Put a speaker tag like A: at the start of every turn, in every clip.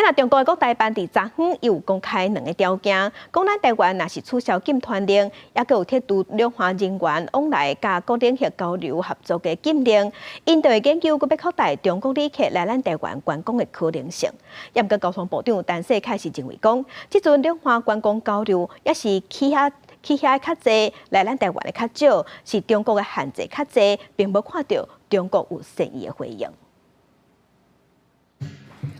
A: 今仔中國的國台辦佇昨昏又有公開兩个條件，講咱台灣若是取消禁團令，猶閣有撤除兩岸人員往來佮各領域交流合作的禁令，𪜶就會研究閣欲擴大中國旅客來咱台灣觀光的可能性。毋過交通部長陳世凱是認為講，這陣兩岸觀光交流猶是去遐較濟，來咱台灣的較少，是中國的限制較濟，並無看著中國有善意的回應。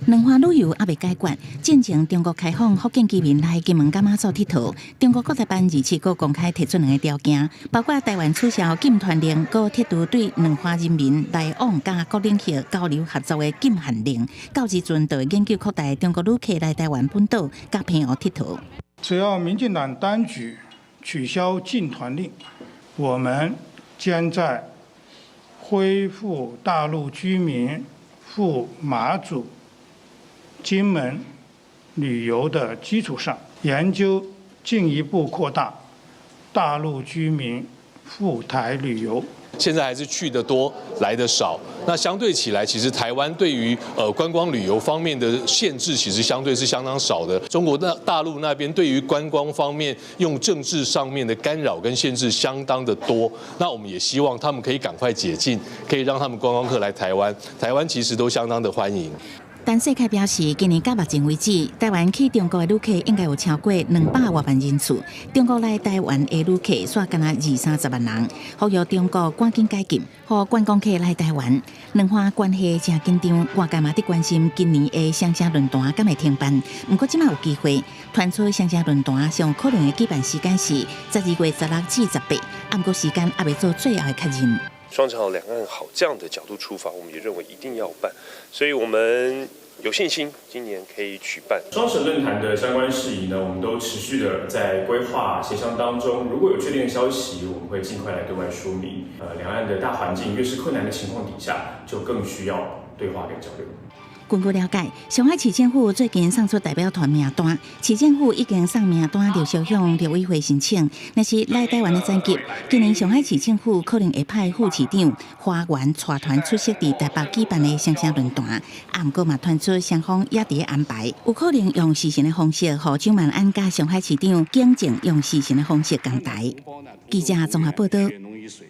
B: 兩岸旅遊猶未解決，進前中國開放福建居民來金門佮馬祖𨑨迌。中國國台辦27號公開提出兩个條件，包括台灣取消禁團令，閣撤除對兩岸人民來往佮各領域交流合作的禁限令。到時陣就會研究擴大中國旅客來台灣本島佮澎湖𨑨迌。
C: 只要民進黨當局取消禁團令，我們將在恢復大陸居民赴馬祖、金門旅遊的基礎上，研究進一步擴大大陸居民赴台旅遊。
D: 現在還是去得多，來得少。那相對起來，其實台灣對於觀光旅遊方面的限制，其實相對是相當少的。中國那大陸那邊對於觀光方面用政治上面的干擾跟限制相當的多。那我們也希望他們可以趕快解禁，可以讓他們觀光客來台灣。台灣其實都相當的歡迎。
B: 陳世凱表示，今年到目前為止，台灣去中國的旅客應該有超過200外萬人次，中國來台灣的旅客煞干焦二三十萬人。呼籲中國趕緊解禁，予觀光客來台灣。兩岸關係誠緊張，外界嘛佇關心今年的雙城論壇敢會停辦。毋過這馬有機會，傳出雙城論壇上可能的舉辦時間是12月16至18，毋過時間猶未做最後的確認。
E: 雙城好，兩岸好，這樣的角度出發，我們也認為一定要辦，所以我們有信心今年可以舉辦。
F: 雙城論壇的相關事宜呢，我們都持續的在規劃協商當中。如果有確定的消息，我們會盡快來對外說明。兩岸的大環境越是困難的情況底下，就更需要對話跟交流。
B: 根據了解，上海市政府最近送出代表團名單，市政府已經送名單陸續向陸委會申請。若是來台灣的層級，今年上海市政府可能會派副市長華源帶團出席佇台北舉辦的雙城論壇。啊，毋過嘛傳出雙方也佇咧安排，有可能用視訊的方式，予蔣萬安佮上海市長景正用視訊的方式同台。記者綜合報道。